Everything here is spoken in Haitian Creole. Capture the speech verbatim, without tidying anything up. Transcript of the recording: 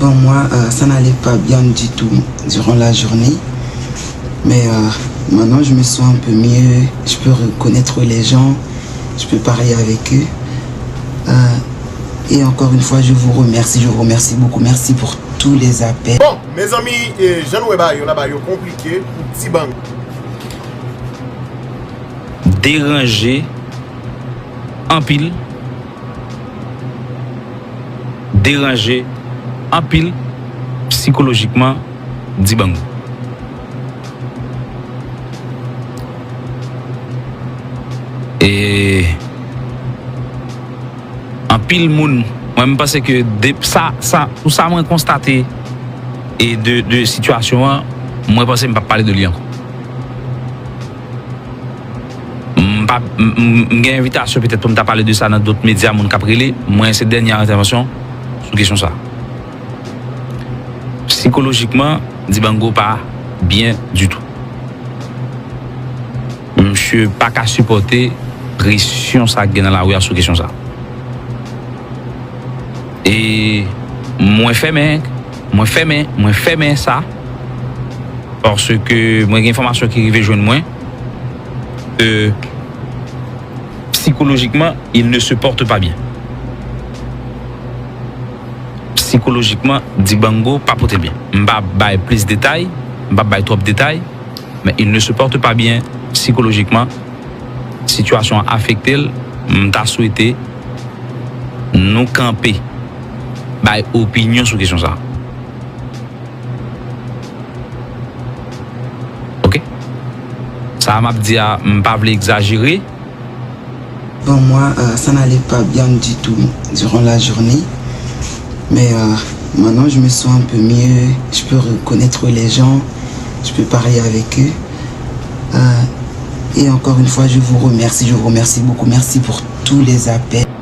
Bon, moi, euh, ça n'allait pas bien du tout durant la journée. Mais euh, maintenant, je me sens un peu mieux. Je peux reconnaître les gens. Je peux parler avec eux. Euh, et encore une fois, je vous remercie. Je vous remercie beaucoup. Merci pour tous les appels. Bon, mezanmi, e, jan nou wè bagay yo la, bagay yo konplike pou Dibango. Deranje anpil, deranje anpil sikolojikman Dibango. E anpil moun, mwen, m panse ke de, sa, sa, pou sa mwen konstate e de, de sitiyasyon an, mwen panse m p ap pale de li ankò. M pa, m, m, m gen envitasyon petèt pou m ta pale de sa nan dòt medya, moun k ap rele. Mwen, se dènye entèvansyon sou kesyon sa. Sikolojikman, Dibango pa byen ditou. Misye pa ka sipòte presyon sa k gen nan lari a sou kesyon sa. E mwen fèmen, mwen fèmen, mwen fèmen sa, paske mwen gen enfòmasyon ki rive jwenn mwen ke sikolojikman, il ne se porte pas bien. Sikolojikman, Dibango pa pote l byen. M pa bay plis detay, m pa bay twòp detay, men il ne se porte pas bien sikolojikman. Sitiyasyon an afekte l, m ta swete nou kanpe bay opinyon sou kesyon sa. Ok? Sa a m ap di a, m pa vle egzajere. Bon, moi, euh, ça n'allait pas bien du tout durant la journée. Mais euh, maintenant, je me sens un peu mieux. Je peux reconnaître les gens. Je peux parler avec eux. Euh, et encore une fois, je vous remercie. Je vous remercie beaucoup. Merci pour tous les appels.